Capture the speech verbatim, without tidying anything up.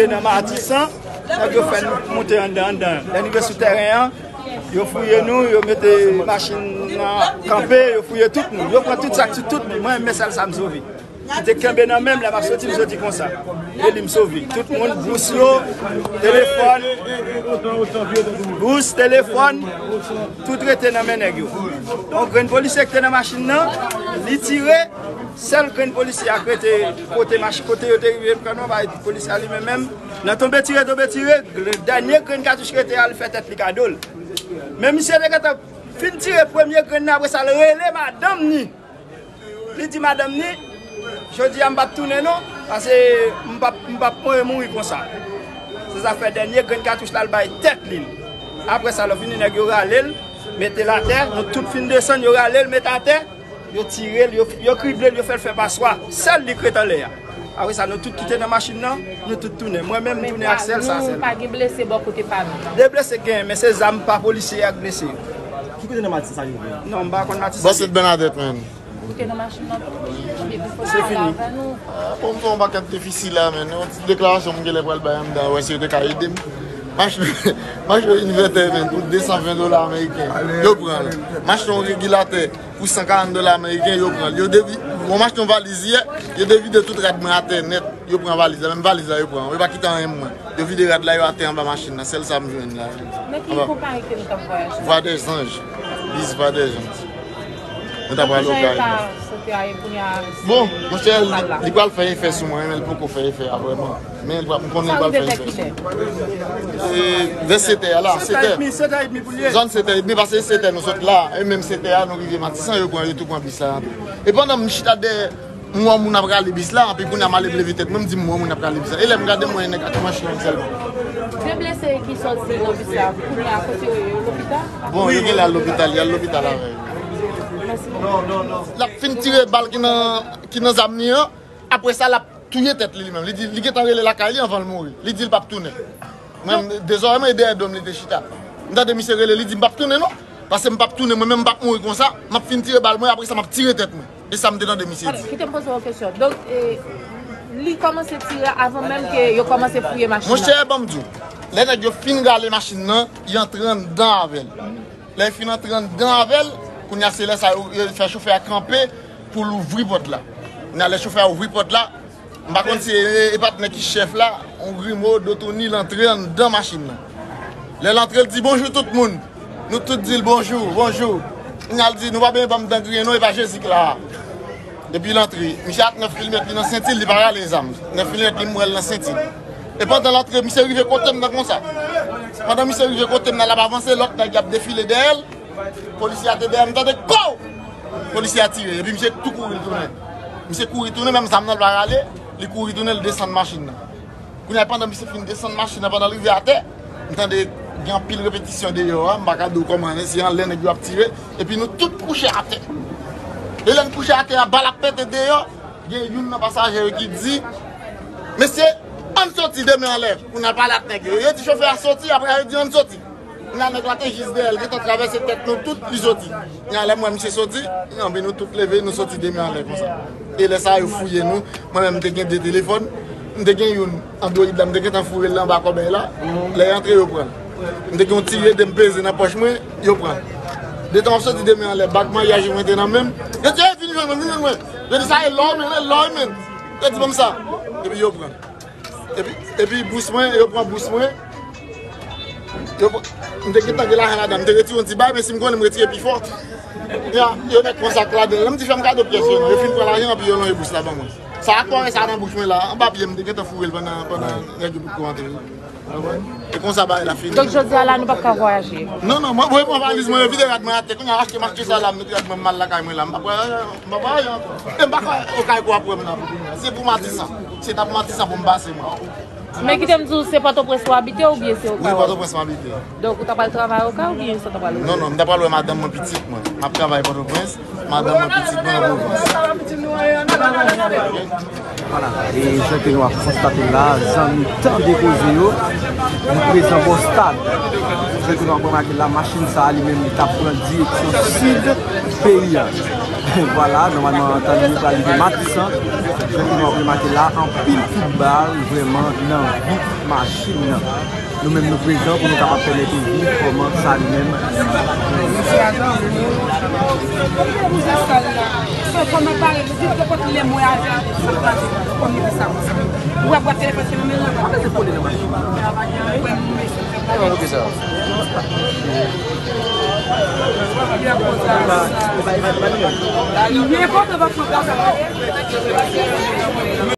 Nan Matisan, nèg yo fè n monte anndan, anndan. Lè n rive sou tèren an, yo fouye nou, yo mete machin nan kanpe, yo fouye tout moun. Yo pran tout sa k sou tout moun. Mwen, men sèl sa m sove. Li te kenbe nan men m, lè m ap soti, m soti konsa. E li m sove. Tout moun, bous yo, telefòn, bous, telefòn, tout rete nan men nèg yo. Yon grenn polisye ki te nan machin nan, li tire, sèl grenn polisye a k rete kote mach-, kote yo te rive pran nou, bay polisye a li menm menm. Nan tonbe tire, tonbe tire, dènye grenn katouch ki rete a, li fè tèt li kado l. Men misye te gentan fin tire premye grenn nan, apre sa, l rele madanm ni. Li di madanm ni, "Jodi a m p ap tounen non, paske m p ap, m p ap mouri, mouri konsa." Se sa fè dènye grenn katouch la, l bay tèt li. Apre sa, lè fini, nèg yo rale l, mete l atè, nou tout fin desann, yo rale l, mete atè, yo tire l, yo, yo krible l, yo fè l fè paswa. Sèl li k ret anlè a. Apre sa, nou tout ki te nan machin nan, nou tout tounen. Mwen menm, m tounen ak sèl sa sèlman. Pa gen blese bò kote pa nou? De blese gen, men se zam pa polisye a k blese yo. Ki kote nan Matisan sa rive? Non, m pa konn Matisan. Bò se Bènadèt menm. Ou te nan machin nan tou? Ebyen, pou fò nou pale avè nou. Ah, bon, m fè yon pakèt defisi la, men yon ti deklarasyon m genlè pral bay anndan, wè si yo te ka ede m. Machin, machin yo vin vètè, men, pou de san ven dola ameriken. Yo pran l. M achte yon regilatè pou san karant dola ameriken, yo pran l. Yo devi-, bon, m achte yon valiz yè, yo devide tout rad mwen atè nèt. Yo pran valiz la, menm valiz la yo pran. Yo pa kite anyen mwen. Yo vide rad la, yo atè anba machin nan. Sèl sa m jwenn la. Nan ki konpayi ke nou t ap vwayaje? Voie des Anges. Bis Voie des Anges. Nou t ap pral Okay. Jan eta sante a ye kounye a? Bon, monchè, li, li pral fè efè sou mwen, men li poko fè efè a vrèman. Men li pral, m konnen li pral fè efè sou mwen. Sa rive vè kilè? E, vè sèt è a la, sèt è. Sèt è edmi, sèt è edmi pou l ye. Zòn sèt è edmi, paske sèt è nou sot la, e menm sèt è a nou rive Matisan, yo pran, yo tou pran bis la antre. E pandan m chita dèyè, m wè yon moun ap rale bis la, anpi kounye a m ale leve tèt mwen, m di m wè yon moun ap rale bis la. E lè m gade, m wè yon nèg ak yon machin sèlman. De blese ki sòti nan bis la, kounye a kote yo ye, yo lopital? Bon, yo genlè al lopital, y al lopital avè yo. Mèsi bokou. L ap fin tire bal ki nan, ki nan zam li an, apre sa l ap touye tèt li, li menm. Li di, li gentan rele lakay li anvan l mouri. Li di l p ap tounen. Mwen, dezòrèman, e dèyè do m li te chita. M tande misye rele, li di, "M p ap tounen non. Paske m p ap tounen, mwen menm m p ap mouri konsa. M ap fin tire bal mwen, apre sa m ap tire tèt mwen." E sa m te tande misye di. Kite m poze w yon kesyon. Donk, e, li kòmanse tire avan menm ke yo kòmanse fouye machin nan? Monchè, ban m di w, lè nèg yo fin rale machin nan, y antre anndan avè l. Lè yo fin antre anndan avè l, kounye a se lè sa yo, yo fè chofè a kanpe pou l ouvri pòt la. Kounye a lè chofè a ouvri pòt la, m pa konn si e, e patnè ki chèf la, yon grimo, Dotoni, l antre anndan machin nan. Lè l antre, l di, "Bonjou tout moun." Nou tout di l, "Bonjou, bonjou." Kounye a l di, "Nou pa bezwen ban m dan griyen non, e pa Jezi k la a." Epi l antre. Misye ak nèf milimèt li nan senti l, li pa rale zam. Nèf milimèt li, m wè l nan senti l. E pandan l antre, misye rive kote m nan konsa. Pandan misye rive kote m nan, l ap avanse, lòt nèg y ap defile dèyè l. Polisye a te dèyè m, tande, "Kow!" Polisye a tire, epi misye tou kouri tounen. Misye kouri tounen, menm zam nan l pa rale, li kouri tounen, l desann machin nan. Kounye a, pandan misye fin desann machin nan, pandan l rive atè, m tande gen anpil repetisyon deyò a, m pa ka di w kòman, men se anlè nèg yo ap tire, epi nou tout kouche atè. E lè n kouche atè a, bal ap pete deyò, gen youn nan pasaje yo ki di, "Mesye, ann soti de men anlè pou n al pale ak nèg yo." Yo di chofè a soti, apre yo di, "Ann soti." Kounye a nèg la te jis dèyè l, gentan travèse tèt nou tout, li soti. Kounye a lè m wè misye soti, anpi nou tout leve, nou soti de men anlè konsa. E lè sa a, yo fouye nou. Mwen menm, m te gen de telefòn. M te gen youn, Android la, m te gentan foure l anba kòbèy la. Lè y antre, yo pran l. M te gen yon ti ede m peze nan pòch mwen, yo pran l. Detan m ap soti de men anlè, bag maryaj mwen te nan men m. Yo di, "Ey, vin jwenn mwen, vin jwenn mwen." Yo di, "Sa e lò w, men, e lò w, men." Yo di, "Ban m sa." Epi yo pran l. Epi, epi bous mwen, yo pran bous mwen. Yo pran, m te gentan gen lajan ladan. M te retire yon ti bay, men si m konnen m retire pi fò. Ya, yo nèk pran sa k ladan. Lè m di fè m kado pyès yo, non. Yo fin pran lajan, epi yo lonje bous la ban mwen. Sa a kòrè sa nan bouch mwen la, anba pye m, m te gentan foure l pandan, pandan nèg yo potko antre. E konsa bagay la fini. Donk, jodi a la, nou p ap ka vwayaje? Non, non, mwen, mwen pran valiz mwen, yo vide rad mwen atè. Kounye a, achte, m achte sa la, m mete rad mwen, m al lakay mwen la. M p ap vwayaje, m p ap vwayaje ankò. E m pa kwè okay pou ap wè m nan. Se pou Matisan. Se ta pou Matisan pou m pase, mwen. Men kite m di w, se Pòtoprens ou abite oubyen se Okay? Wi, Pòtoprens m abite. Donk, ou ta pral travay Okay oubyen sa w ta pral wè? Non, non, m ta pral wè madanm mwen, pitit mwen. M ap travay Pòtoprens, madanm mwen, pitit mwen nan Pwovens. Vwala, e jan ke nou ap konstate l la, zanmi, tande koze yo, nou prezan bò stad. Jan ke nou ap remake l la, machin sa a li menm, li t ap pran direksyon sid peyi a. Vwala, nòmalman, tan nou pral rive Matisan. Jan ke nou ap remake la, anpil kout bal vrèman nan vit machin nan. Nou menm nou prezan pou nou kapab pèmèt ou viv kòman sa li menm.